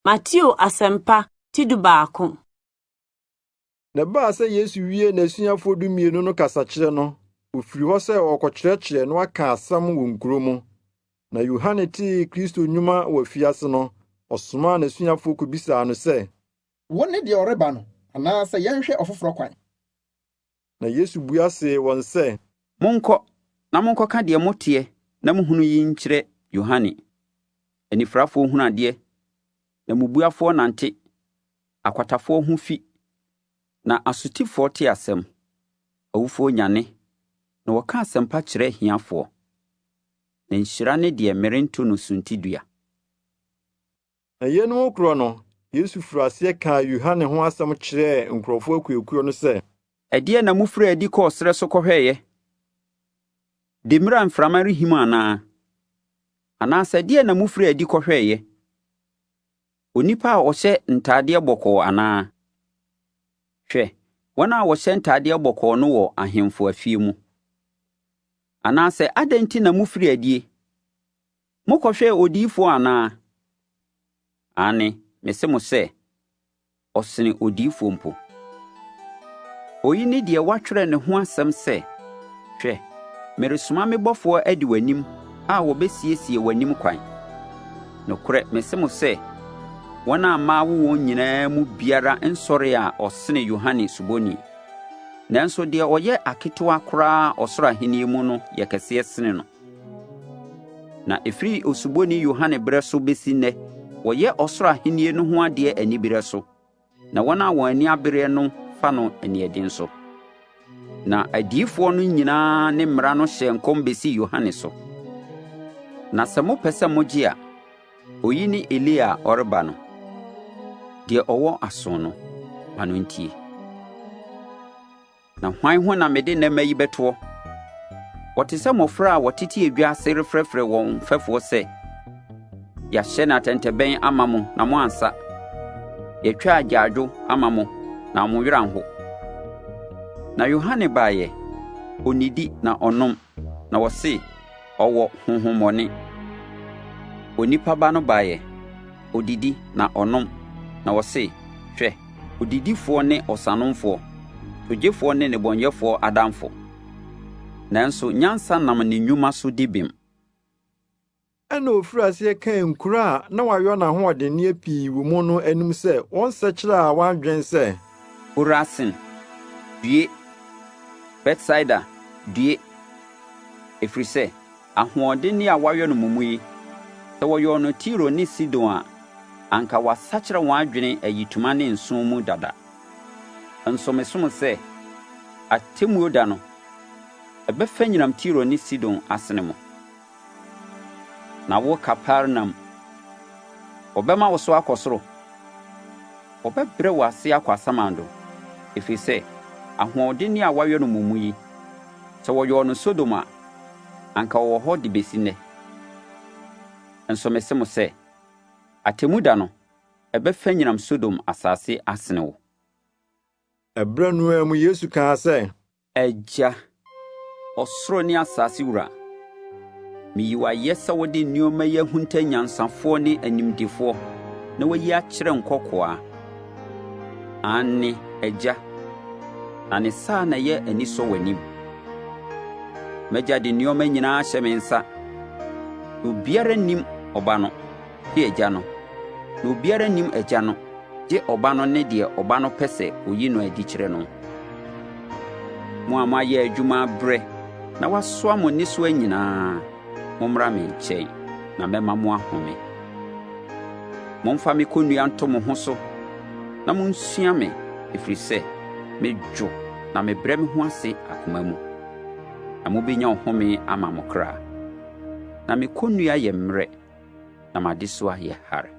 Mateo Asɛmpa ti 11. Na ɛbaa sɛ Yesu wiee n'asuafoɔ 12 no kasakyerɛ no, ofirii hɔ sɛ ɔrekɔkyerɛkyerɛ na waka asɛm wɔ nkuro mu. Na Yohane tee Kristo nnwuma wɔ afiase no, ɔsomaa n'asuafoɔ kobisaa no sɛ, Wone deɛ ɔreba no, anaasɛ yɛnhwɛ ɔfoforɔ kwan? Na Yesu bua see wɔn sɛ, Monkɔ na monkɔka deɛ moteɛ na mohunu yi nkyerɛ Yohane. Anifirafoɔ hunu adeɛ, na mmubuafoɔ nante, akwatafoɔ ho fi, na asotifoɔ te asɛm, awufoɔ nyane, na wɔka asɛmpa kyerɛ ahiafoɔ. Na nhyira ne deɛ merento no suntidua. Na yeinom rekorɔ no, Yesu firii aseɛ kaa Yohane ho asɛm kyerɛɛ nkurɔfoɔ akuakuo no sɛ, Ɛdeɛn na mofirii adi kɔɔ serɛ so kɔhwɛeɛ? Demmire a mframa rehim anaa? Anaasɛ ɛdeɛn na mofirii adi kɔhwɛeɛ? Onipa a ɔhyɛ ntadeɛ bɔkɔɔ anaa? Hwɛ, wɔn a wɔhyɛ ntadeɛ bɔkɔɔ no wɔ ahemfo afie mu. Anaasɛ adɛn nti na mofirii adie? Mokɔhwɛɛ odiyifoɔ anaa? Aane, mese mo sɛ, ɔsene odiyifoɔ mpo. Oyi ne deɛ wɔatwerɛ ne ho asɛm sɛ, 'Hwɛ, meresoma me bɔfoɔ adi w'anim a ɔbɛsiesie w'anim kwan. Nokorɛ mese mo sɛ, wɔn a mmaa awo wɔn nyinaa mu biara nsɔree a ɔsene Yohane Suboni. Nanso deɛ ɔyɛ aketewa koraa ɔsoro ahennie mu no yɛ kɛseɛ sene no. Na ɛfiri Osuboni Yohane berɛ so bɛsi nnɛ, wɔyɛ ɔsoro ahennie no ho adeɛ anibereɛ so, na wɔn a wɔn ani abereɛ no fa no aniɛden so. Na adiyifoɔ no nyinaa ne mmara no hyɛɛ nkɔm bɛsii Yohane so. Na sɛ mopɛ sɛ mogye a, oyi ne Elia a ɔreba no. Deɛ ɔwɔ aso no, ma no ntie. Na hwan ho na mede nnɛ mma yi bɛtoɔ? Wɔte sɛ mmɔfra a wɔtete edwa ase refrɛfrɛ wɔn mfɛfoɔ sɛ, 'Yɛahyɛne atɛntɛbɛn ama mo na moansa; yɛatwa agyaadwo ama mo na mo werɛ anho.' Na Yohane baeɛ, ɔnnidi na ɔnnom, na wɔse, 'Ɔwɔ honhommɔne. Onipa Ba no baeɛ, ɔdidi na ɔnom, na wɔse, 'Hwɛ, odidifoɔ ne ɔsanomfoɔ, togyefoɔ ne nnebɔneyɛfoɔ adamfo. Nanso nyansa nam ne nnwuma so di bem. Ɛnna ofirii aseɛ kaa nkuro a na wayɔ n'ahoɔdenneɛ pii wɔ mu no anim sɛ wɔnsakyera wɔn adwene sɛ. Korasin, due! Betsaida, due! Ɛfiri sɛ ahoɔdenne a wɔayɔ no mo mu yi, sɛ wɔyɔɔ no Tiro ne Sidon a, anka wɔasakyera wɔn adwene ayitoma ne nsõ mu dada. Nso mese mo sɛ, atemmuo da no, ɛbɛfa nyinam Tiro ne Sidon asene mo. Na wo Kapernaum, wɔbɛma wo so akɔ soro? Wɔbɛbrɛ wo ase akɔ asamando, ɛfiri sɛ ahoɔdenne a wɔayɔ no mo mu yi, sɛ wɔyɔɔ no Sodom a, anka ɔwɔ hɔ de besi nnɛ. Nso mese mo sɛ, atemmu da no, ɛbɛfanyinam Sodom asase asene wo. Ɛberɛ no ara mu Yesu kaa sɛ. Agya, ɔsoro ne asase wura, miyi wo ayɛ sɛ wode nneɛma yi ahunta anyansafoɔ ne animdefoɔ na woayi akyerɛ nkɔkoaa. Aane, Agya, na ne saa na ɛyɛ anisɔ w'anim. M'Agya de nneɛma nyinaa ahyɛ me nsa. Na obiara nnim Ɔba no, gye Agya no, na obiara nnim Agya no, gye Ɔba no ne deɛ Ɔba no pɛ sɛ oyi no adi kyerɛ no. Mo a moayɛ adwuma abrɛ na wɔasoa mo nnesoa nyinaa, mommra me nkyɛn, na mɛma mo ahome. Momfa me kɔnnua nto mo ho so na munsua me, ɛfiri sɛ medwo na mebrɛ me ho ase akoma mu, na mubenya ɔhome ama mo kra. Na me kɔnnua yɛ mmerɛ, na m'adesoa yɛ hare.